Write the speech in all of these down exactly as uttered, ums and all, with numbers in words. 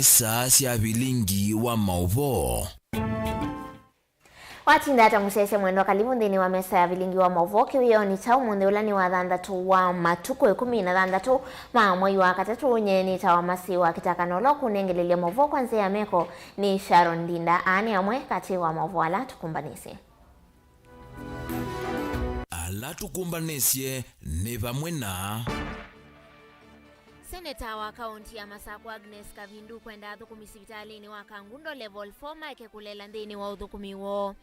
Saa sya vilingi wa maũvoo. Watinda ata mũsyaĩĩsya mwendwa, kalivu nthĩnĩ wa mesa ya vilingi wa maũvoo kĩwĩonĩ kya ũmũnthĩ, ũla nĩ wa thanthatũ wa matukũ ĩkũmi na thanthatũ ma mwei wa katatũ. Nyie nĩtawa Masi wa Kĩtaka, na ũla ũkũnengelelya maũvoo kwa nzĩa ya meko nĩ Sharon Ndinda. Aa nĩ amwe katĩ wa maũvoo ala tũkũmbanĩsye. Ala tũkũmbanĩsye nĩ vamwe na. Seneta wa kaũnti ya Masakũ Agnes Kavindu kwenda athũkũmi sivitalĩnĩ wa Kangundo Level four maeke kũlela nthĩnĩ wa ũthũkũmi woo.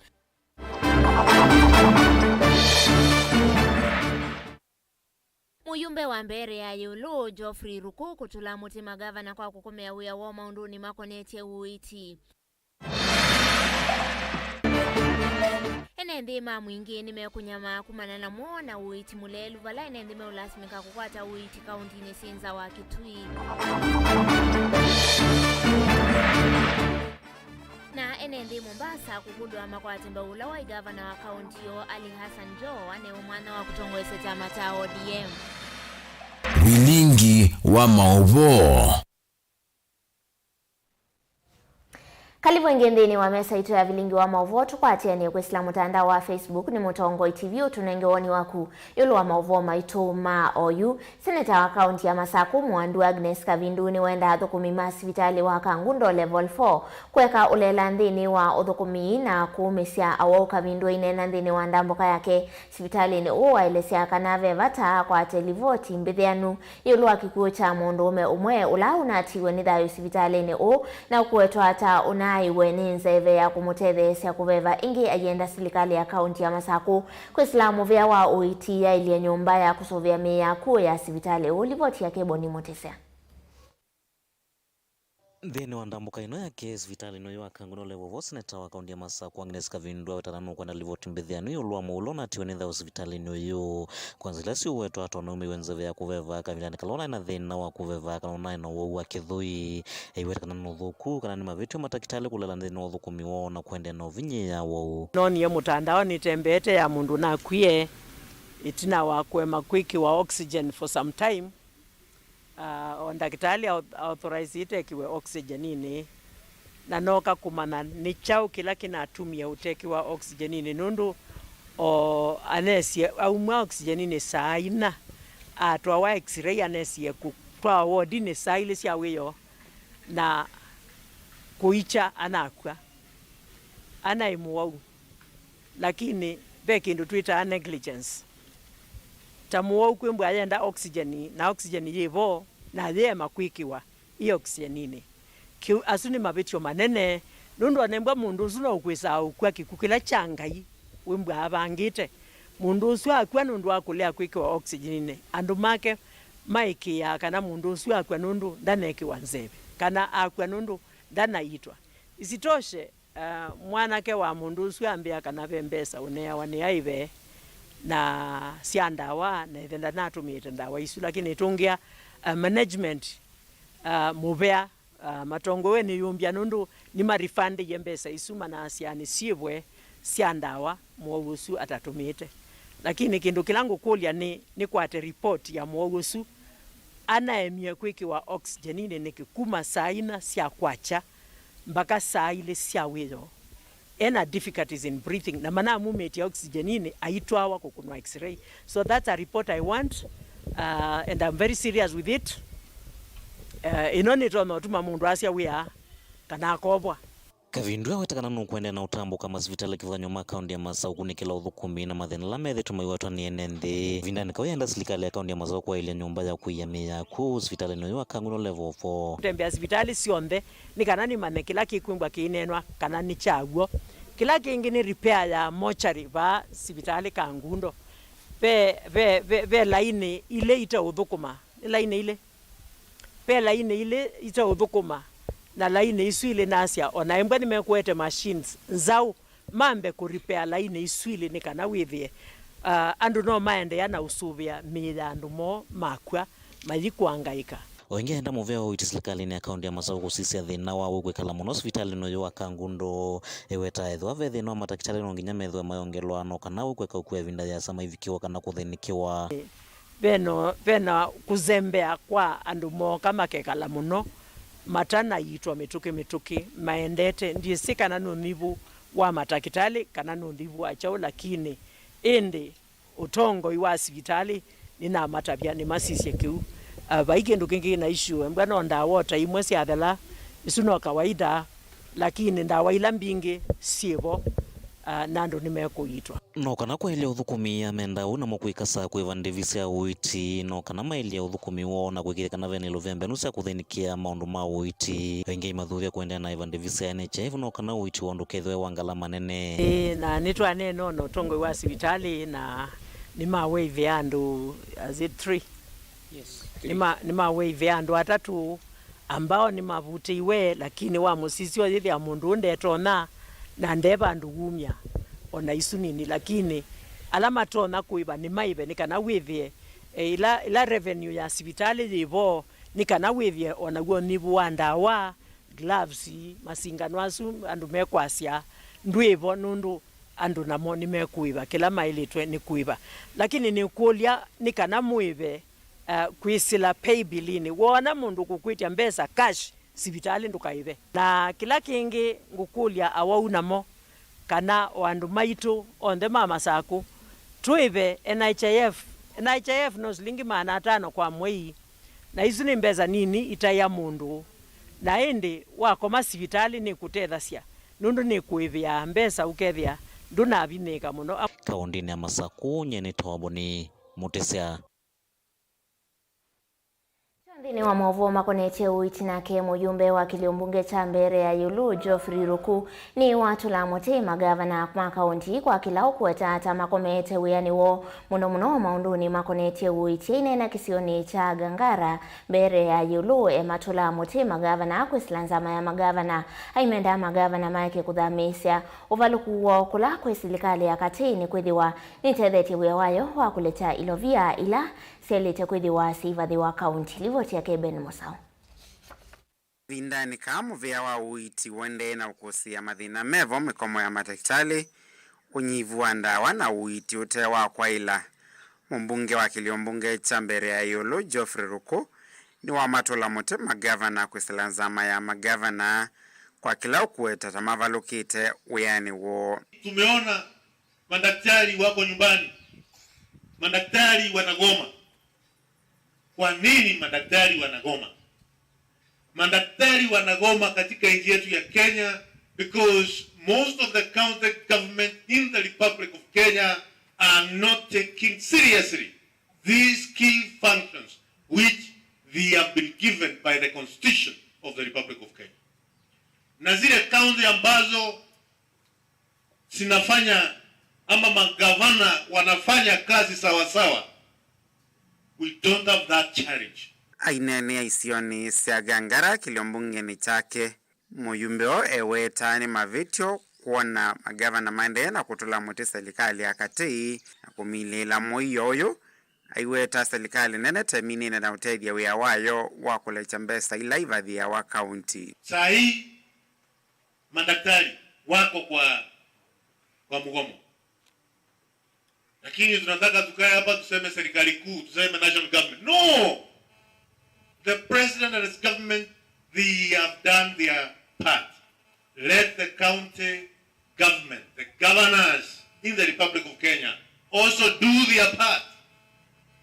Mũyumbe wa mbeere ya ĩũlũ Geoffrey Ruku kũtũla mũtĩ magavana kwa kũkomea wĩa woo maũndũnĩ makonetye ũiiti. Ene nthĩ ma Mwingĩ nĩmekũnyamaa kumana na mwoo na ũiiti mũlelu, vala ene nthĩ meũlasimĩka kũkwata ũiiti kaũntinĩ syĩ nza wa Kitui. Na ene nthĩ Mombasa kũkũlw'a makwate mbau ũla waĩ gavana wa kaũnti yoo Ali Hassan Joho anewe mwanya wa kũtongoesya kyama kya O D M. Vilingi wa maũvoo. Kalivu ĩngĩ nthĩnĩ wa mesa itũ ya vilingi wa maũvoo. Tũkwatĩanĩe kwĩsĩla mũtandao wa Facebook nĩ Mũtongoi T V ũtũnenge woni waku ĩũlũ wa maũvoo maitũ ma oyu. Seneta wa kaũnti ya Masakũ Mwandu Agnes Kavindu nĩwendaa athũkũmi ma sivitalĩ wa Kangundo Level four kũeka ũlela nthĩnĩ wa ũthũkũmi na kũũmĩsya awau. Kavindu aineena nthĩnĩ wa ndambũka yake sivitalĩnĩ ũũ, aelesya kana ve vata akwate livoti mbĩthĩanu ĩũlũ wa kĩkw'ũ kya mũndũũme ũmwe ũla ũnatiwe nĩ thayũ sivitalĩnĩ ũũ, na ũkũetwa ta ũnaaĩwe nĩ nzeve ya kũmũtetheesya kũveva ĩngĩ aienda silikalĩ ya kaũnti ya Masakũ kwĩsĩla mũvĩa wa ũiiti yaĩlye nyũmba ya kũsũvĩa mĩĩ ya akw'ũ ya sivitalĩ ũũ. Livoti yake Boni Mũtĩsya. Nthĩnĩ wa ndambũka ĩno yake sivitalĩnĩ ũyũ wa Kangundo Level four, seneta wa kaũnti ya Masakũ Agnes Kavindu aweta kana nũkwenda livoti mbĩthĩanu ĩũlũ wa mũulo ũnatiwe nĩ thayũ sivitalĩnĩ ũyũ. Kwa nzĩa ila syũwetwa, atwawa nũmĩiwe nzeve ya kũveva kavindanĩ kala ũnaĩ na thĩna wa kũveva kana ũnaĩ na ũwau wa kĩthũi. Aiweta kana nĩ ũthũku kana nĩ mavĩtyo matakĩtalĩ kũlela nthĩnĩ wa ũthũkũmi woo na kũendeea na ũvinyĩĩa woo. Noonie mũtandaonĩ ĩtembeete ya mũndũ nakwie ĩtina wa kũema kwĩkĩwa oxygen for some time. Ah, o ndakĩtalĩ au-, authorize ĩtekiwe oxygeninĩ, na nooka kũmanya nĩ kyaũ kĩla kĩnatumie ũtekiwa oxygeninĩ, nũndũ o anesie aumwa oxygeninĩ saa ina, atwawa x-ray, anesie kũtwawa wodinĩ saa ilĩ sya wĩoo, na kũikya anakw'a. Anaĩ mũwau. Lakini ve kĩndũ twĩtaa negligence. Ta mũwau kwĩmbwa ayenda oxygen, na oxygen yĩ vo, na ayĩema kwĩkĩwa ĩ oxygeninĩ. Kĩu, asu nĩ mavĩtyo manene, nũndũ anembwa mũndũ ũsu no ũkwĩsaa ũkw'a kĩkw'ũ kĩla kya Ngai wĩmbwa avangĩte. Mũndũ ũsu akw'a nũndũ wa kũlea kwĩkĩwa oxygeninĩ. Andũ make maĩkĩĩaa kana mũndũ ũsu akw'a nũndũ ndanekĩwa nzeve, kana akw'a nũndũ ndanaitwa. Isitoshe, Ah, mwanake wa mũndũ ũsu ambĩa kana ve mbesa ũneawa nĩ aive na sya ndawa, na ĩthe ndanatũmĩĩte ndawa isu, lakini ĩtũngĩa, ah, management, ah, mũvea, ah, matongoew'e nĩ yumbya, nũndũ nĩmarifandĩie mbesa isu, manaasya nĩ syĩvwe sya ndawa mũwau ũsu atatũmĩĩte. Lakini kĩndũ kĩla ngũkũlya nĩ, nĩkwate report ya mũwau ũsu anaemie kwĩkĩwa oxygeninĩ nĩkĩ kuma saa ina sya kwakya mpaka saa ilĩ sya wĩoo. Ena difficulties in breathing, na manamumĩtye oxygeninĩ aitwawa kũkũnwa x-ray. So that's a report I want, uh, and I'm very serious with it. Uh, ĩno nĩtonya ũtuma mũndũ asya wĩa kana akovwa. Kavindu aweta kana nũkũendeea na ũtambũka masivitalĩ kĩvathany'o ma kaũnti ya Masaku kũnĩkĩla ũthũkũmi na mathĩna ala methĩĩtwe maiwetwa nĩ ene nthĩ. Ĩvindanĩ kau yenda silikalĩ ya kaũnti ya Masaku kwaĩlya nyũmba ya kũia mĩĩ ya akw'ũ sivitalĩnĩ ũyũ wa Kangundo Level four. Kũtembea sivitalĩ syonthe nĩ kana nĩmanye kĩla kĩkwĩmbwa kĩineenwa kana nĩ kya w'o. Kĩla kĩngĩ nĩ repair ya mortuary vaa sivitalĩ Kangundo. Ve, ve, ve, ve laini ilĩ iteũthũkũma. Nĩ laini ilĩ. Ve laini ilĩ iteũthũkũma, na laini isu ilĩ nasya, o na embwa nĩmekũete machines nzaũ mambe kũrepair laini isu ilĩ nĩ kana wĩthĩe, ah, andũ no maendeea na ũsũvĩa mĩĩ ya andũ moo makw'a mathi kũangaĩka. O ĩngĩ enda mũvea wa ũiiti silikalĩnĩ ya kaũnti ya Masaku kũsisya thĩna wa w'o kwĩkala mũno sivitalĩnĩ ũyũ wa Kangundo. Eweta ethĩwa ve thĩna wa matakĩtalĩ no nginya methĩwe mayongelwa no kana w'o kweka ũkua ĩvinda yĩasa maivikĩwa kana kũthĩnĩkĩwa. Vena, vena kũzembea kwa andũ mooka makekala mũno, Matanaitwa mĩtũkĩ mĩtũkĩ maendete, ndyĩsĩ kana nĩ ũnyivu wa matakĩtalĩ kana nĩ ũnyivu wa kyaũ, lakini ĩndĩ ũtongoi wa sivitalĩ nĩnamatavya nĩmasisye kĩu. Ah, vai kĩndũ kĩngĩ na issue, embwa no ndawa o ta imwe syathela, isu no kawaida, lakini ndawa ila mbingĩ syĩvo, ah, na andũ nĩmekũiitwa. No kana kwaĩlya ũthũkũmi amenda ũu namo kwĩkasa kwĩva ndĩvi sya ũiiti, no kana maĩlye ũthũkũmi woo na kwĩkĩthya kana ve na ilũvya mbenu sya kũthĩnĩkĩa maũndũ ma ũiiti. Aingĩ imathuthya kũendeea na ĩva ndĩvi sya N H I F no kana ũiiti woo ndũkethĩwe wa ngalama nene. Ĩĩ, na nĩtwaneena na ũtongoi wa sivitalĩ, na nĩmawaivĩa andũ, is it three? Yes, three. Nĩma-, nĩmawaivĩa andũ atatũ ambao nĩmavutĩiwe, lakini wa mũsisyo yĩthĩa mũndũ ũũ ndetonya na nde vandũ wumya ona isu nini, lakini ala matonya kũĩva nĩmaĩve nĩ kana wĩthĩe, e, ĩla, ĩla revenue ya sivitalĩ yĩvo, nĩ kana wĩthĩe o naw'o ũnyivu wa ndawa, gloves, masingano asu andũ mekwasya ndwĩvo, nũndũ andũ namo nĩmekũĩva kĩla maĩlĩtwe nĩ kũĩva. Lakini nĩkũlya nĩ kana mũĩve, eh, kwĩsĩla pay bill-inĩ. Woona mũndũ kũkwĩtya mbesa cash sivitalĩ, ndũkaĩve. Na kĩla kĩngĩ ngũkũlya awau namo, kana o andũ maitũ onthe ma Masakũ, tũĩve N H I F. N H I F no silingi maana atano kwa mwei, na isu nĩ mbesa nini itaĩa mũndũ, na ĩndĩ wakoma sivitalĩ nĩkũtethasya, nũndũ nĩkũĩvĩaa mbesa ũkethĩa ndũnavinyĩĩka mũno. Kaũndĩnĩ ya Masakũ, nyie nĩtawa Boni Mũtĩsya. Nthĩnĩ wa maũvoo makonetye ũiiti, nake mũyumbe wa kĩlio mbunge kya Mbeere ya Ĩũlũ, Geoffrey Ruku, nĩwatũla mũtĩ magavana ma kaũnti kwa kĩla ũkweta ta makomete wĩanĩ woo, mũno mũno maũndũnĩ makonetye ũiiti. Aineena kĩsionĩ kya Gangara, Mbeere ya Ĩũlũ ematũla mũtĩ magavana kwĩsĩla nzama ya magavana. Aimenda magavana maeke kũthamĩĩsya ũvalũku woo kũla kwĩ silikalĩ ya katĩ, nĩkwĩthĩwa nĩtethetye wĩa wayo wa kũlekya ilovia ila syaĩlĩte kwĩthĩwa syĩivathĩwa kaũnti. Livoti yake Ben Mũsaũ. Kavindanĩ kaa mũvĩa wa ũiiti ũendee na ũkũsĩĩa mathĩna mevo, mĩkomo ya matakĩtalĩ, ũnyivu wa ndawa na ũiiti ũte wa kwaĩla, mũmbunge wa kĩlio mbunge kya Mbeere ya Ĩũlũ, Geoffrey Ruku, nĩwamatũla mũtĩ magavana kwĩsĩla nzama ya magavana kwa kĩla ũkweta ta mavalũkĩte wĩanĩ woo. Tumeona madaktari wako nyumbani. Madaktari wanagoma. Kwa nini madaktari wanagoma? Madaktari wanagoma katika nchi yetu ya Kenya because most of the county government in the Republic of Kenya are not taking seriously these key functions which they have been given by the Constitution of the Republic of Kenya. Na zile county ambazo zinafanya ama magavana wanafanya kazi sawasawa, we don't have that challenge. Aineenea isionĩ sya Gangara kĩlio mbungenĩ kyake, mũyumbe ũũ ewetaa nĩ mavĩtyo kwona magavana maendee na kũtũla mũtĩ silikalĩ ya katĩ na kũmilĩĩla mũio ũyũ, aiweta silikalĩ nene teminĩte na ũtethya wĩa wayo wa kũlekya mbesa ila ivathĩawa kaũnti. Saa hii madaktari wako kwa, kwa mgomo. Lakini tunataka tukae hapa tuseme serikali kuu, tuseme national government. No! The president and his government, they have done their part. Let the county government, the governors in the Republic of Kenya also do their part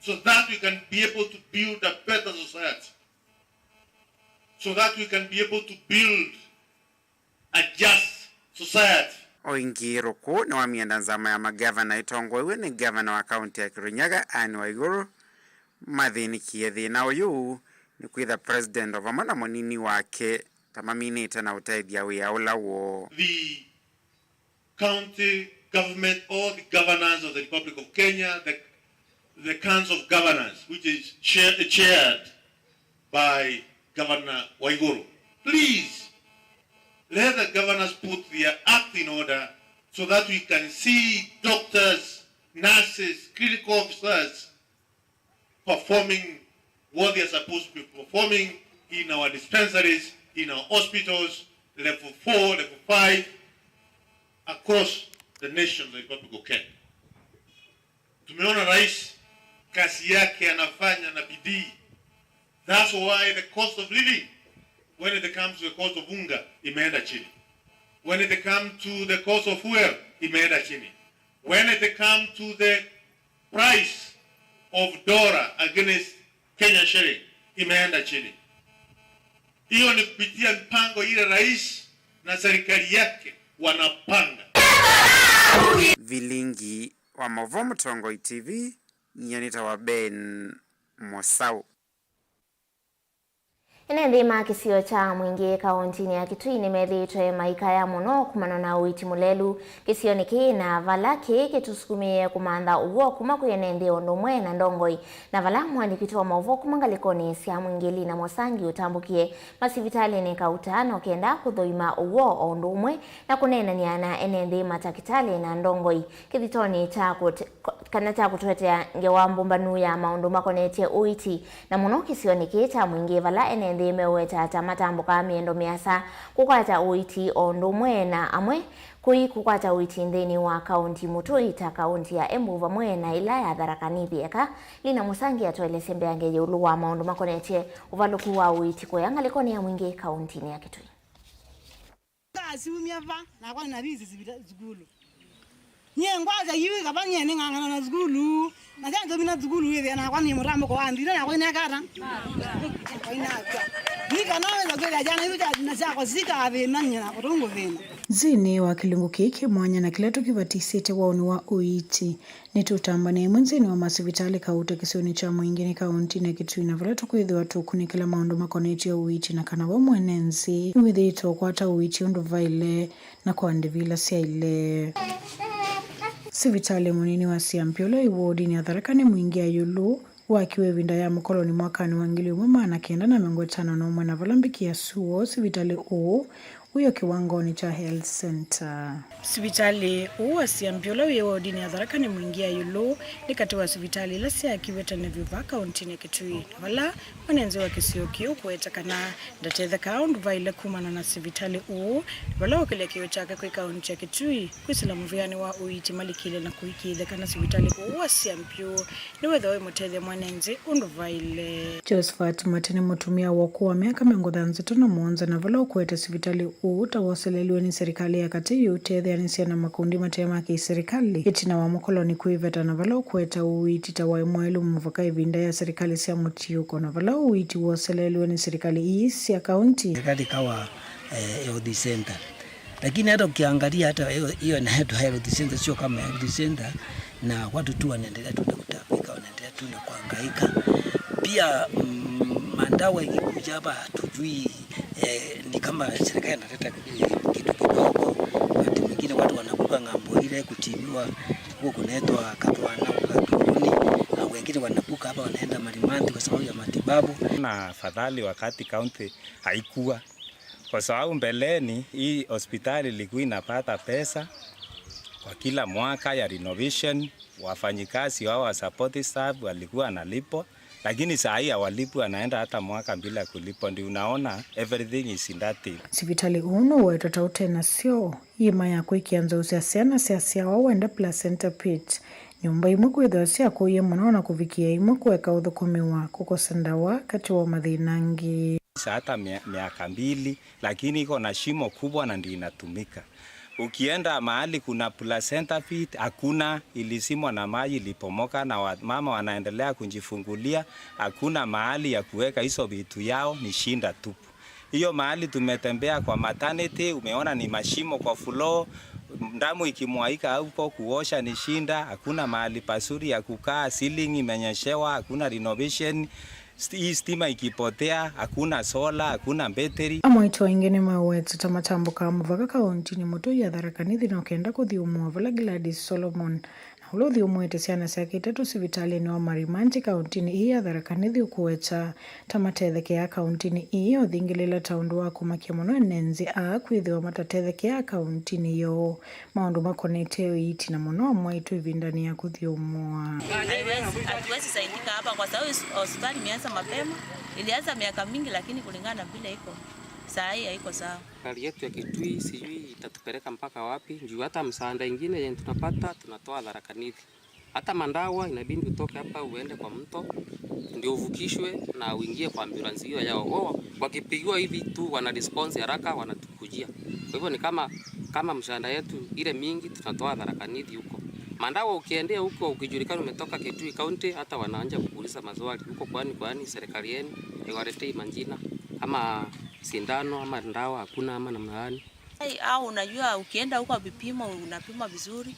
so that we can be able to build a better society. So that we can be able to build a just society. O ĩngĩ, Ruku nĩwamienda nzama ya magavana ĩtongoew'e nĩ gavana wa kaũnti ya Kirinyaga, Anne Waiguru, mathĩnĩkĩe thĩna ũyũ nĩkwĩtha president o vamwe na mũnini wake ta maminĩte na ũtethya wĩa ũla woo. The county government or the governors of the Republic of Kenya, the, the Council of Governors, which is chair, chaired by Governor Waiguru. Please, let the governors put their act in order so that we can see doctors, nurses, clinical officers performing what they are supposed to be performing in our dispensaries, in our hospitals, level four, level five, across the nation of the Republic of Kenya. Tumeona rais, kazi yake anafanya na bidii. That's why the cost of living When it comes to the cost of unga, imeenda chini. When it comes to the cost of fuel, imeenda chini. When it comes to the price of dollar against Kenya shilling, imeenda chini. Hiyo ni kupitia mpango ile rais na serikali yake wanapanga. Vilingi wa Mauvoo Mũtongoi T V, nyie nĩtawa Ben Mosau. Ene nthĩ ma kĩsio kya Mwingĩ kaũntinĩ ya Kitui nĩmethĩĩtwe maikaya mũno kumana na ũiiti mũlelu kĩsionĩ kĩĩ, na vala kĩĩ kĩtũsukumĩĩe kũmantha ũw'o kuma kwĩ ene nthĩ o ũndũ ũmwe na ndongoi, na vala mũandĩki witũ wa maũvoo kuma ngalĩkonĩ sya Mwingĩ Lina Mosangi ũtambũkie masivitalĩnĩ kauta no kenda kũthũima ũw'o o ũndũ ũmwe na kũneenany'a na ene nthĩ, matakĩtalĩ na ndongoi kĩthitonĩ kya kũte-, kana kya kũtwetea ngewa mbũmbanu ya maũndũ makonetye ũiiti, na mũno kĩsionĩ kĩĩ kya Mwingĩ, vala ene nthĩ meũweta ata matambũkaa mĩendo mĩasa kũkwata ũiiti o ũndũ ũmwe na amwe kũi kũkwata ũiiti nthĩnĩ wa kaũnti mũtũi ta kaũnti ya Embu vamwe na ĩla ya Tharaka Nithi. Eka Lina Mũsangi atũelesye mbeange ĩũlũ wa maũndũ makonetye ũvalũku wa ũiiti kũya ngalĩkonĩ ya Mwingĩ kaũntinĩ ya Kitui. Ngasyumya va, nakwa nĩnaviisye sivita-, sukulu. Nyie ngwasya yu kava nyie nĩng'ang'ana na sukulu. Na sya nzomina sukulu wĩthĩa nakwa nĩ mũtambũko wa nthĩ, ila nakwa inekata. Nakwa inakwa. Ni kana wĩsa kwĩthĩa syana isu sya, na syakwa sikathĩna nyie nakwa tũngũthĩna. Nthĩnĩ wa kĩlungu kĩĩ kĩ mwanya na kĩla tũkĩvatisĩte waũni wa ũiiti, nĩtũtambane ĩmwe nthĩnĩ wa masivitalĩ kauta kĩsionĩ kya Mwingĩ nĩ kaũntinĩ ya Kitui, na vala tũkwĩthĩwa tũkunĩkĩla maũndũ makonetye ũiiti na kana we mwene nthĩ nĩwĩthĩĩtwe ũkwata ũiiti ũndũ vaĩle na kwa ndĩvi ila syaĩle. Sivitalĩ mũnini wa Siampi ũla wĩ wodinĩ ya Tharaka Nithi ya ĩũlũ wakiwe ĩvinda ya mũkoloni mwakanĩ wa ngili ĩmwe maana kenda na mĩongo ĩtano na ũmwe, na vala mbikĩa suo sivitalĩ ũũ wĩ o kĩwangonĩ kya Health Center. Sivitalĩ ũũ wa Siampi ũla wĩ wodinĩ ya Tharaka Nithi ya ĩũlũ nĩ katĩ wa sivitalĩ ila syaakiwe tene vyũ vaa kaũntinĩ ya Kitui, na vala mwene nthĩ wa kĩsio kĩu kũweta kana ndatethekaa ũndũ vaĩle kumana na sivitalĩ ũũ, vala ũkĩlya kĩw'ũ kyake kwĩ kaũnti ya Kitui kwĩsĩla mũvĩanĩ wa ũiiti malikĩle na kũĩkĩĩthya kana sivitalĩ ũũ wa Siampi nĩwĩthĩwa wĩmũtethya mwene nthĩ ũndũ vaĩle. Josephat Mate nĩ mũtumĩa wa ũkũũ wa myaka mĩongo thanthatũ na mũonza, na vala ũkũweta sivitalĩ ũũ ta woseleeliwe nĩ silikalĩ ya katĩ yĩũtetheanĩsya na makundi mate ma kĩ-silikalĩ ĩtina wa mũkoloni kwĩveta, na vala ũkũweta ũiiti ta waĩ mwaĩlu mũvaka ĩvinda ya silikalĩ sya mũtiũko, na vala ũiiti woseleeliwe nĩ silikalĩ ii sya kaũnti. Serikali ikawa, eh, health center. Lakini hata ukiangalia hata hiyo, hiyo inaitwa health center, sio kama health center, na watu tu wanaendelea tu na kutaabika, wanaendelea tu na kuhangaika. Pia, mm, madawa ikikuja hapa hatujui, eh, ni kama serikali inaleta, eh, kitu kidogo. Wakati mwingine watu wanavuka ng'ambo ile kutibiwa, huko kunaitwa Kathwana, Kathuruni, na wengine wanavuka hapa wanaenda Marimanti kwa sababu ya matibabu. Na afadhali wakati kaunti haikuwa, kwa sababu mbeleni hii hospitali ilikuwa inapata pesa kwa kila mwaka ya renovation, wafanyikazi wao wa support staff walikuwa wanalipwa, lakini saa hii hawalipwi, wanaenda hata mwaka bila kulipwa. Ndio unaona everything is in that thing. Sivitalĩ ũũ nũwetwa ta ũte na syoo, iĩma ya kwĩkĩa nzaũ sya syana syasyawa wenda placenta pit, nyũmba imwe kwĩthĩwa syakũie mũno na kũvikĩa imwe kũeka ũthũkũmĩwa, kũkosa ndawa, katĩ wa mathĩna angĩ. Sa hata mia-, miaka mbili, lakini iko na shimo kubwa na ndio inatumika. Ukienda mahali kuna placenta pit, hakuna, ilisimwa na maji, ilipomoka, na wa-, mama wanaendelea kujifungulia, hakuna mahali ya kuweka hizo vitu yao, ni shinda tupu. Hiyo mahali tumetembea kwa maternity, umeona ni mashimo kwa floor, damu ikimwaika huko, kuosha ni shinda, hakuna mahali pazuri ya kukaa, ceiling imenyeshewa, hakuna renovation, st-, hii stima ikipotea, hakuna solar, hakuna betri. Amwe aitũ aingĩ nĩmeweta ta matambũkaa mũvaka kaũntinĩ mũtũi ya Tharaka Nithi no kenda kũthyũmũa vala Gladys Solomon, na ũla ũthyũmũĩte syana syake itatũ sivitalĩnĩ wa Marimanti kaũntinĩ ii ya Tharaka Nithi ũkũweta ta matethekeaa kaũntinĩ ii ũthingĩlĩla ta ũndũ wa kũmakya mũno ene nthĩ aa kwĩthĩwa matatethekeaa kaũntinĩ yoo maũndũ makonetye ũiiti na mũno amwe aitũ ĩvindanĩ ya kũthyũmũa. Haiwezi, hatuwezi saidika hapa kwa sababu hos-, hospitali imeanza mapema. Ilianza miaka mingi, lakini kulingana na vile iko saa hii haiko sawa. Serikali yetu ya Kitui sijui itatupeleka mpaka wapi, juu hata msaada ingine yenye tunapata tunatoa Tharaka Nithi. Hata mandawa inabidi utoke hapa uende kwa mto ndio uvukishwe na uingie kwa ambulance hiyo yao. Wao wakipigiwa hivi tu wana response haraka, wanatukujia. Kwa hivyo ni kama, kama msaada yetu ile mingi tunatoa Tharaka Nithi huko. Mandawa ukiendea huko, ukijulikana umetoka Kitui County, hata wanaanza kukuuliza maswali huko, kwani, kwani serikali yenu haiwaletei majina ama sindano ama ndawa hakuna ama namna gani? Ai, au unajua ukienda huko vipimo unapimwa vizuri.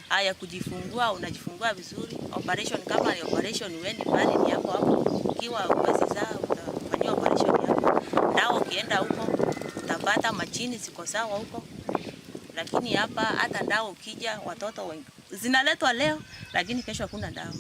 Haya, kujifungua unajifungua vizuri. Operation kama ni operation, wendi pale ni hapo hapo. Ukiwa uwezi zaa, utafanyiwa operation hapo. Nao ukienda huko utapata machini ziko sawa huko. Lakini hapa hata ndao ukija, watoto wengi zinaletwa leo, lakini kesho hakuna ndao.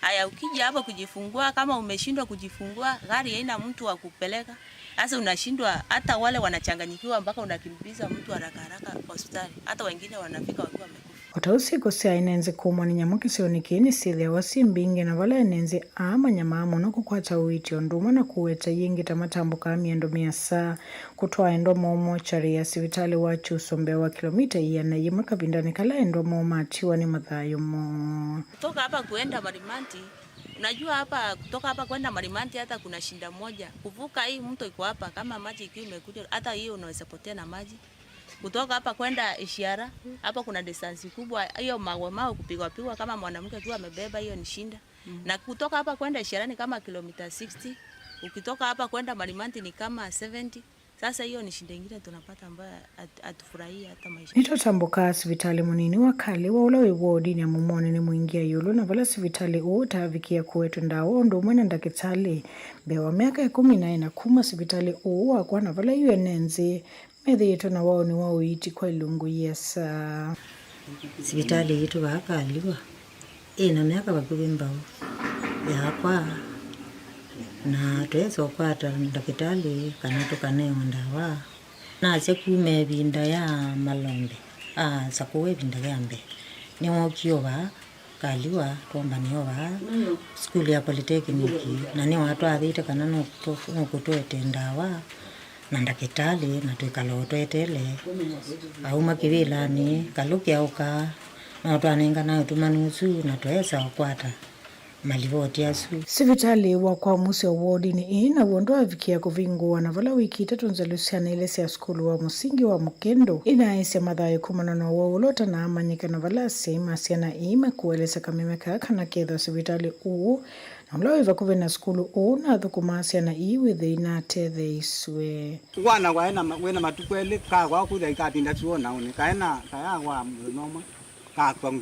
Haya, ukija hapo kujifungua, kama umeshindwa kujifungua, gari haina mtu wa kupeleka. Sasa unashindwa, hata wale wanachanganyikiwa mpaka unakimbiza mtu haraka haraka hospitali. Hata wengine wanafika wakiwa wamekufa. O ta ũu syĩko sya ĩnenzi kũmwa nĩ nyamũ kĩsionĩ kĩĩ nĩsyĩthĩawa syĩ mbingĩ, na vala ĩnenzi aa manyamaa mũno kũkwata ũiiti ũndũ ũmwe na kũweta ii ĩngĩ ta matambũkaa mĩendo mĩasa, kũtwaa endwa moo mokyarĩ ya sivitalĩ wa Kyusũ mbee wa kĩlomita ĩana yĩmwe kavindanĩ kala endwa moo matiwa nĩ mathayũ moo. Kutoka hapa kuenda Marimanti, unajua hapa, kutoka hapa kwenda Marimanti hata kuna shida moja. Kuvuka hii mto iko hapa, kama maji ikiwa imekuja, hata hiyo unaweza potea na maji. Kutoka hapa kwenda Ishiara, hapa kuna distance kubwa, hiyo mawe mawe kupigwa pigwa kama mwanamke akiwa amebeba, hiyo ni shinda. Na kutoka hapa kwenda Ishiara ni kama kilomita sixty, ukitoka hapa kwenda Marimanti ni kama seventy. Sasa hiyo ni shida ingine tunapata ambayo hat-, hatufurahii hata maisha. Nĩtũtambũkaa sivitalĩ mũnini wa Kaliwa ũla wĩ wodinĩ ya Mũmonĩ nĩ mũingĩa ĩũlũ, na vala sivitalĩ ũũ ũtaavikĩĩa kũwetwe ndawa ũndũ ũmwe na ndakĩtalĩ mbee wa myaka ĩkũmi na ĩna kuma sivitalĩ ũũ wakwa, na vala yu ene nzĩ methĩĩtwe na waũni wa ũiiti kwa ilungu iasa. Sivitalĩ yitũ vaa Kaliwa ĩna myaka vakuvĩ mbau yakwa, na twesa ũkwata ndakĩtalĩ kana tũkanewa ndawa. Nasya kuma ĩvinda ya Malombe, asakũwa ĩvinda ya mbee, nĩwookie o vaa Kaliwa, twombanĩa o vaa sukulu ya polytechnic, na nĩwatwathĩte kana nũkũtũ-, nũkũtũetee ndawa na ndakĩtalĩ, na twĩkala o tweteele. Auma kĩvĩlanĩ, kalũke aũka, no twanenganae ũtũmani ũsu na tũesa ũkwata malivoti asu. Sivitalĩ wa kwa mũseo wodinĩ ĩĩ naw'o ndwavikĩa kũvingũwa, na vala wiki itatũ nzelu syana ilĩ sya sukulu wa mũsingi wa Mũkĩndũ inaaĩsya mathayũ kumana na ũwau ũla ũtanaamanyĩka, na vala asyai ma syana ii makũelesya kameme kaa kana kethwa sivitalĩ ũũ na ũla wĩ vakuvĩ na sukulu ũũ nathũkũmaa syana ii wĩthĩe inatetheisw'e. Wana waĩ na ma-, wĩna matukũ elĩ, kakwaa kũthya ikavinda syuo naũnĩ, kaĩ na, kayakwaa mũthenya ũmwe, kakw'a ngũ.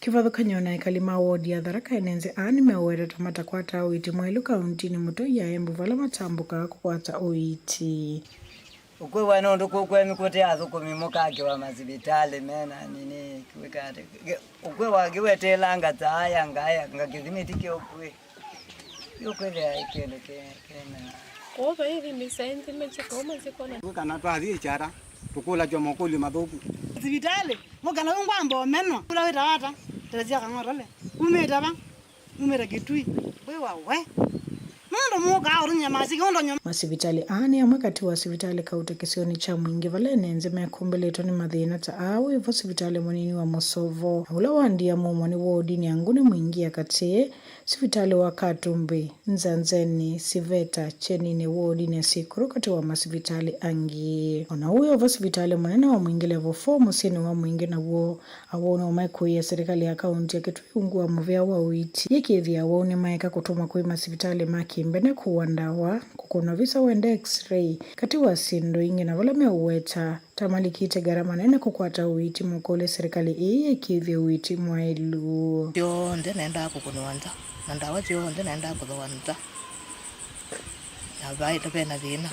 Kĩvathũkany'o na ekali ma wodi ya Tharaka, ene nzĩ aa nĩmeũweta ta matakwataa ũiiti mwaĩlu kauntinĩ mũtũi ya Embu vala matambũkaa kũkwata ũiiti. Ũkwĩw'a nũndũ kũu kwenyu kũte athũkũmi mũkakĩwa masivitalĩ mena nini, kwĩka atĩ? Ũkwĩw'a ngĩweteelanga ta aya ngaya, nga kĩthimi ti kĩũkwĩ. Ũkwĩthĩa kĩndũ ke-, kena. Kũu vaithi mĩsaĩ nthime kũu masikona. Kana twathi Ichara, tũkũlakya makũlyo mathũku. Sivitalĩ, mũkana wĩ ngwamba ũmenwa. Kũla wĩtawa ata? Teresia Kang'otole. Umĩte va? Umĩte Kitui. Wĩwa we. Nũndũ mũkaa ũtũnyamasi kĩondo nyama. Masivitalĩ aa nĩ amwe katĩ wa sivitalĩ kauta kĩsionĩ kya Mwingĩ vala ene nzĩ mekũmbĩlĩtwe nĩ mathĩna ta aa, wĩvo sivitalĩ mũnini wa Mũsovo, na ũla wa Ndiamumwa nĩ wodinĩ ya Nguni Mwingĩ ya katĩ, sivitalĩ wa Katumbĩ, Nzanzeni, Siveta, Kyeninĩ wodinĩ ya Sikũlũ katĩ wa masivitalĩ angĩ. O na ũu wĩvo sivitalĩ mũnene wa Mwingĩ Level four mũsyĩnĩ wa Mwingĩ naw'o Awau nĩo maikũĩĩa serikali ya kaunti ya Kitui ungu wa mũvea wa ũiiti. Yĩkĩĩthya awau nĩmaeka kũtũmwa kwĩ masivitalĩ ma kĩmbene kũua ndawa, kũkũnwa visa wenda X-ray, katĩ wa syĩndũ ingĩ, na vala meũweta ta malikĩte ngarama nene kũkwata ũiiti, makũlya serikali ĩĩ yĩkĩĩthye ũiiti mwaĩlu. Syonthe naendaa kũkũnĩwa nza, na ndawa syonthe naendaa kũthooa nza. Na vaĩte vena thĩna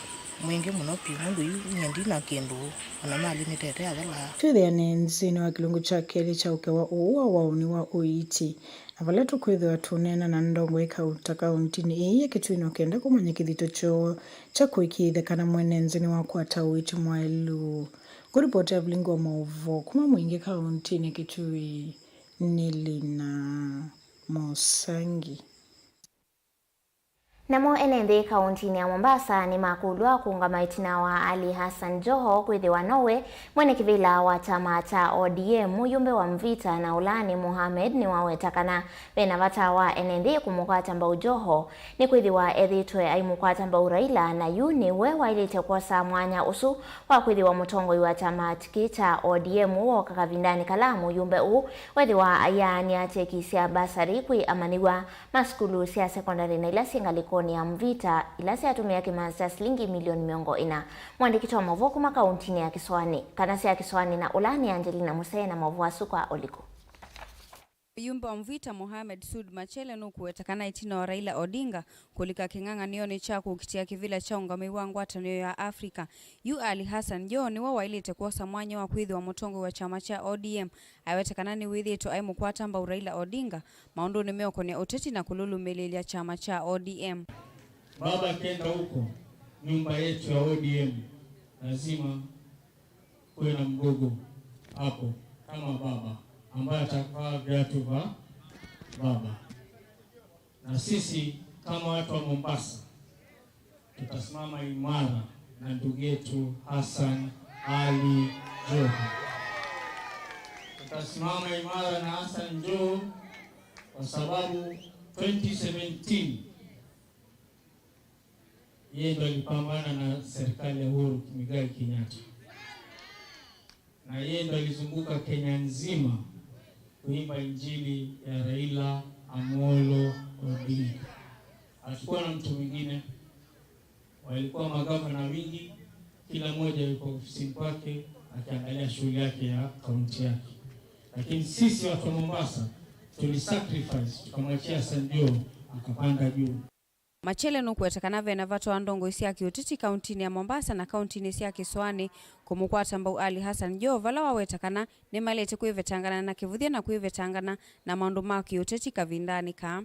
mwingĩ mũno vyũ, nũndũ yu nyie ndina kĩndũ, o na malĩ nĩtete athelaa. Twĩthĩane nthĩnĩ wa kĩlungu kya kelĩ kya ũkewa ũũ wa waũni wa ũiiti, na vala tũkwĩthĩwa tũneena na ndongoi kauta kauntinĩ ĩĩ ya Kitui, nĩkenda kũmanya kĩthito kyoo kya kũĩkĩĩthya kana mwene nthĩ nĩwakwata ũiiti mwaĩlu. Ngũripoti ya vilingi wa maũvoo kuma Mwingĩ kauntinĩ Kitui nĩ Lina Mũsangi. Namo ene nthĩ kaũntinĩ ya Mombasa nĩmakũlw'a kũũngama ĩtina wa Ali Hassan Joho kwĩthĩwa nowe mwene kĩvĩla wa kyama kya O D M, mũyũmbe wa Mvita, na ũla nĩ Mohamed nĩwaweta kana ve na vata wa ene nthĩ kũmũkwata mbau Joho, nĩkwĩthĩwa ethĩĩtwe aimũkwata mbau Raila, na yu nĩwe waĩlĩte kwosa mwanya ũsu wa kwĩthĩwa mũtongoi wa kyama kĩ kya O D M wooka kavindanĩ kala mũyũmbe ũũ wethĩwa aiaanĩa kyeki sya basarĩ kwĩ amanyĩw'a ma sukulu sya sekondalĩ na ila syĩ ngalĩkonĩ ya Mvita, ila syatũmĩa kĩmanza kya silingi milioni mĩongo ĩna. Mũandĩki wa maũvoo kuma kaũntinĩ ya Kĩsoanĩ, kana sya Kĩsoanĩ, na ũla nĩ Angelina Musee na maũvoo asu kwa ũliku. Mũyũmbe wa Mvita Mohamed Sud Machele nũkũweta kana ĩtina wa Raila Odinga kũlika kĩng'ang'anĩonĩ kya kũkitĩa kĩvĩla kya ũngamĩi wa ngwatanĩo ya Africa, yu Ali Hassan Joho nĩwe waĩlĩte kwosa mwanya wa kwĩthĩwa mũtongoi wa kyama kya O D M. Aweta kana nĩwĩthĩĩtwe aimũkwata mbau Raila Odinga maũndũnĩ meũkonĩa ũteti na kũlũlũmĩlĩĩlya kyama kya O D M. Baba akienda huko, nyumba yetu ya O D M lazima kuwe na mgogo hapo, kama baba ambaye atavaa viatu vya baba. Na sisi kama watu wa Mombasa, tutasimama imara na ndugu yetu Hassan Ali Joho. Tutasimama imara na Hassan Joho kwa sababu twenty seventeen yeye ndo alipambana na serikali ya Uhuru Muigai Kenyatta. Na yeye ndo alizunguka Kenya nzima kuimba injili ya Raila Amolo Odinga. Hatukuwa na mtu mwingine. Walikuwa magavana wingi, kila mmoja yuko ofisini kwake akiangalia shughuli yake ya kaunti yake. Lakini sisi watu wa Mombasa tulisacrifice, tukamwachia Hassan Joho akapanda juu. Machele nũkũweta kana ve na vata wa ndongoi sya kĩũteti kaũntinĩ ya Mombasa na kaũntinĩ sya Kĩsoanĩ kũmũkwata mbau Ali Hassan Joho, vala waweta kana nĩmaĩlĩte kwĩvetangana na kĩvũthya na kwĩvetangana na maũndũ ma kĩũteti kavindanĩ kaa.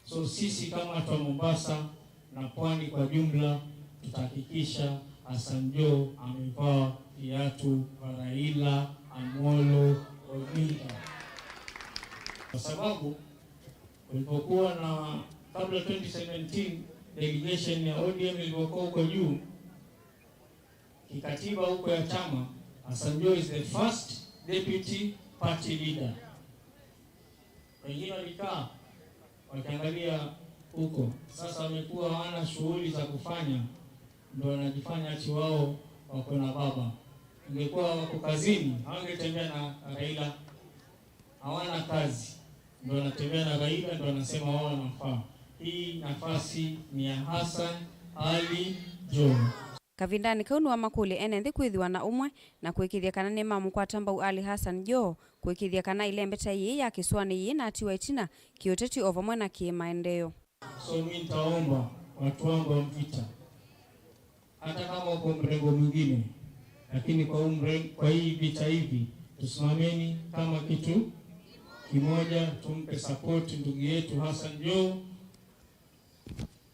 So sisi kama watu wa Mombasa na pwani kwa jumla, tutahakikisha Hassan Joho amevaa viatu vya Raila Amolo Odinga, kwa sababu Kulipokuwa na, kabla twenty seventeen, delegation ya O D M ilipokuwa huko juu, kikatiba huko ya chama, Hassan Joho is the first deputy party leader. Wengine walikaa wakiangalia huko. Sasa wamekuwa hawana shughuli za kufanya, ndio wanajifanya ati wao wako na baba. Ingekuwa wako kazini, hawangetembea na Raila. Hawana kazi, ndo wanatembea na Raila, ndo wanasema wao wanafaa. Hii nafasi ni ya Hassan Ali Joho. Kavindanĩ kau nĩwamakũlya ene nthĩ kwĩthĩwa na ũmwe na kũĩkĩĩthya kana nĩmamũkwata mbau Ali Hassan Joho, kũĩkĩĩthya kana ĩlembeta yĩĩ ya Kĩsoanĩ yĩĩ na atiwa ĩtina kĩũteti o vamwe na kĩmaendeeo. So mi nitaomba watu wangu wa Mvita, hata kama uko mrengo mwingine, lakini kwa huu mren-, kwa hii vita hivi, tusimameni kama kitu kimoja, tumpe support ndugu yetu Hassan Joho.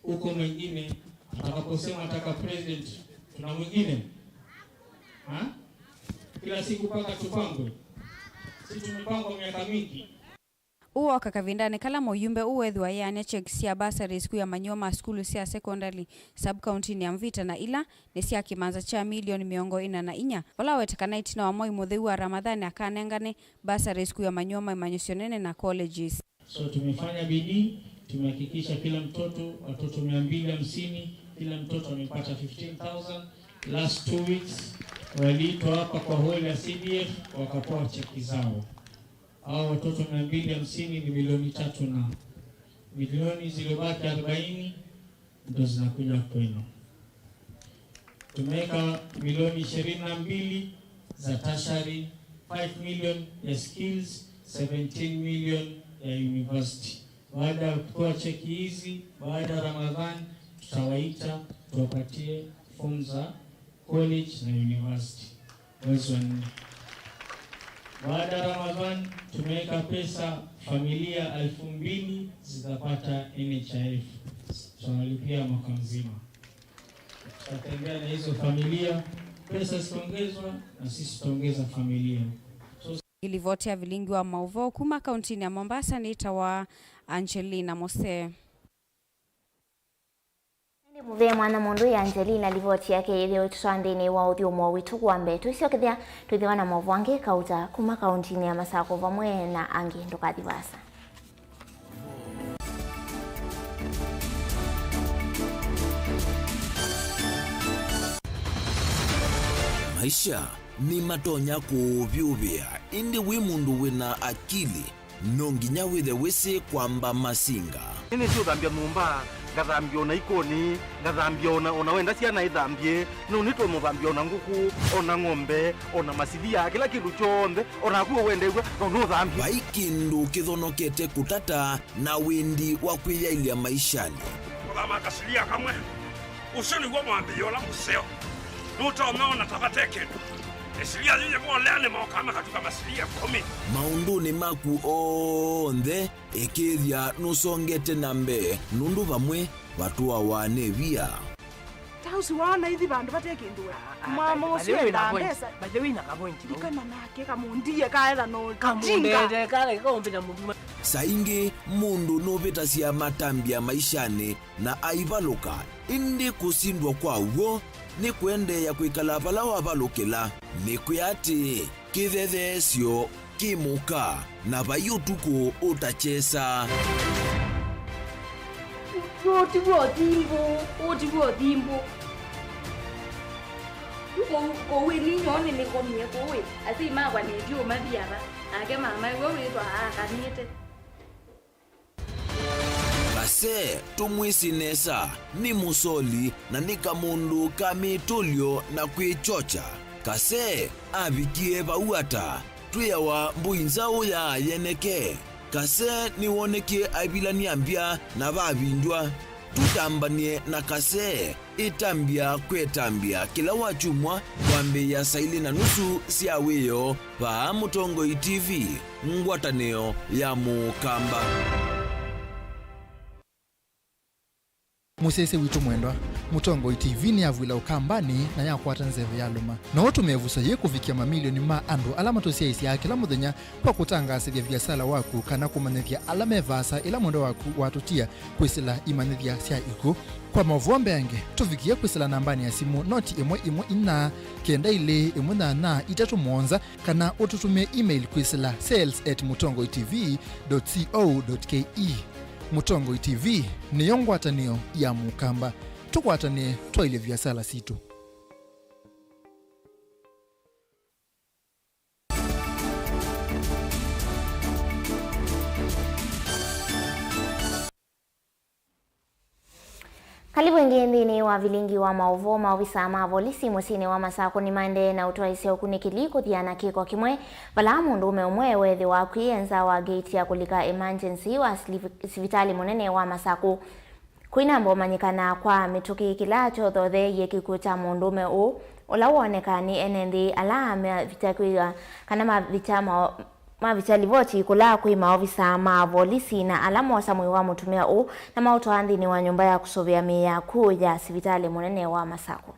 Huko mwingine atakaposema ataka president, tuna mwingine? Ha? Kila siku mpaka tupangwe? Si tumepangwa miaka mingi. Ũũ woka kavindanĩ kala mũyumbe ũũ wethĩwa eanĩa cheki sya bursaries kwĩ amanyĩw'a ma sukulu sya sekondalĩ sub-kauntinĩ ya Mvita, na ila nĩ sya kĩmanza kya milioni mĩongo ĩna na inya, vala waweta kana ĩtina wa mwai mũtheu wa Ramadhani akanengane bursaries kwĩ amanyĩw'a ma imanyĩsyo nene na colleges. So tumefanya bidii, tumehakikisha kila mtoto, watoto mia mbili hamsini, kila mtoto amepata fifteen thousand. Last two weeks waliitwa hapa kwa hall ya C D F wakapewa cheki zao. Hao watoto mia mbili hamsini ni milioni tatu na milioni zilizobaki arobaini ndo zinakuja kwenu. Tumeweka milioni ishirini na mbili za tertiary, five million ya skills, seventeen million ya university. Baada ya kutoa cheki hizi, baada ya Ramadhan, tutawaita tuwapatie fomu za college na university mwezi wa nne. Baada ya Ramadhan, tumeweka pesa, familia elfu mbili zitapata N H I F. Tutawalipia mwaka mzima. Tutatembea na hizo familia, pesa zitaongezwa na sisi tutaongeza familia. So, ngilivoti ya vilingi wa maũvoo kuma kauntinĩ ya Mombasa nĩtawa Angelina Mose. Mũvea mwana mũndũ ya Angelina livoti yake yĩthĩwe tũtwa nthĩnĩ wa ũthyũmũo witũ wa mbee. Twĩsyokethya twĩthĩwa na maũvoo angĩ kauta kuma kauntinĩ ya Masakũ vamwe na angĩ. Ndũkathi vaasa. Maisha nĩmatonya kũũvyũvĩa, ĩndĩ wĩ mũndũ wĩna akili, no nginya wĩthe wĩsĩ kwamba masinga. Nĩnĩsĩ ũthambya nyũmba, ngathambya ona ikoni, ngathambya ona, ona wenda syana ithambye, no nĩtũmũthambya ona ngũkũ, ona ng'ombe, ona masilia, kĩla kĩndũ kyonthe, ona naku wendew'a, no nũthambye. Vai kĩndũ kĩthonokete kũtata na wendi wa kwĩyaĩlya maishanĩ. Kũthama kasilia kamwe, ũsu nĩw'o mwambĩĩo ũla mũseo. Nũtonya ona ta vate kĩndũ. Ĩsilia yu yĩvolea nĩmokaa makatuka masilia ĩkũmi. Maũndũnĩ maku onthe, ĩkĩĩthya nũsongete na mbee, nũndũ vamwe vatũawa nĩ via. Ta ũsu waona ithi vandũ vate kĩndũ we. Ah, mama by the ũsu way, enda na point. Mbesa. By the way, na ka point, no? Ndikana nake kamũndie kaetha no. Kamũndie, tinga. Kale kaũmbĩta mũthuma. Saa ingĩ mũndũ nũvĩtasya matambya maishanĩ na aivalũka, ĩndĩ kũsindwa kwa w'o nĩ kũendeea kwĩkala vala wavalũkĩla. Nĩkwĩa atĩĩ, kĩthetheesyo kĩ mũka, na vai ũtukũ ũtakyesa. Ũũ ti w'o thimbũ, ũũ ti w'o thimbũ. Kũu, kũu ĩni nyoo nĩnĩkomie kũu ĩ, asyai makwa nĩtyo mathi ava, nake mama ĩwe wĩthwa aakanĩte. Kase, tũmwĩsĩ nesa, nĩ mũsoli na nĩ kamũndũ ka mĩtũlyo na kwĩkyokya. Kase avikie vau ata? Twĩawa mbũi nzaũ ya yeneke. Kase nĩwonekie aivilany'a mbya na vavindw'a. Tũtambany'e na Kase. Ĩtambya kwĩ ĩtambya kĩla wakyumwa kwambĩĩa saa ilĩ na nusu sya wĩoo vaa Mũtongoi T V, ngwatanĩo ya Mũkamba. Mũsyaĩĩsya witũ mwendwa, Mũtongoi T V nĩyavw'ĩla Ũkambanĩ na yakwata nzeve yalũma. No ũtũmĩe ĩvuso yĩĩ kũvikĩa mamilioni ma andũ ala matũsyaĩĩsyaa kĩla mũthenya kwa kũtangaasĩthya viasala waku kana kũmanyĩthya ala me vaasa ĩla mwendwa waku watũtia kwĩsĩla imanyĩthya sya ikw'ũ. Kwa maũvoo mbeange, tũvikĩe kwĩsĩla nambanĩ ya simũ noti ĩmwe ĩmwe inya kenda ilĩ ĩmwe nyanya itatũ mũonza, kana ũtũtũmĩe email kwĩsĩla sales at mũtongoi T V dot co dot K E. Mũtongoi T V nĩyo ngwatanĩo ya Mũkamba. Tũkwatanĩe twaĩlye viasala sitũ. Kalivu ĩngĩ nthĩnĩ wa vilingi wa maũvoo. Maovisaa ma volisi mũsyĩnĩ wa Masakũ nĩmaendee na ũtwaĩsya ũkunĩkĩli kũthiana kĩko kĩmwe, vala mũndũũme ũmwe weethĩwa akw'ĩĩe nza wa ngeti ya kũlika emergency wa siliv-, sivitalĩ mũnene wa Masakũ. Kũinamba ũmanyĩkana kwa mĩtũkĩ kĩla kyothotheeie kĩkw'ũ kya mũndũũme ũũ, ũla woonekaa nĩ ene nthĩ ala mavitya kwĩw'a kana mavitya mao-, mavitya livoti kũla kwĩ maovisaa ma volisi na ala moosa mwĩĩ wa mũtumĩa ũũ na maũtwaa nthĩnĩ wa nyũmba ya kũsũvĩa mĩĩ ya kũũ ya sivitalĩ mũnene wa Masakũ.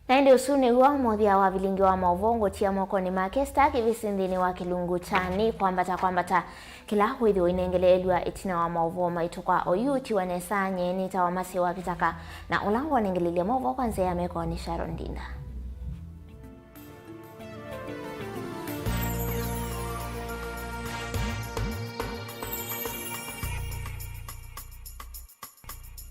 Na ĩndĩ ũsu nĩw'o mũthya wa vilingi wa maũvoo ngũtia mokonĩ make Star Kĩvĩsĩ nthĩnĩ wa kĩlungu kya nĩ kwambata kwambata, kĩla wĩthĩwa ũinengeleelw'a ĩtina wa maũvoo maitũ kwa oyu ũtiwa nesa. Nyie nĩtawa Mercy wa Kĩtaka, na ũla wonengelelye maũvoo kwa nzĩa ya meko nĩ Sharon Ndinda.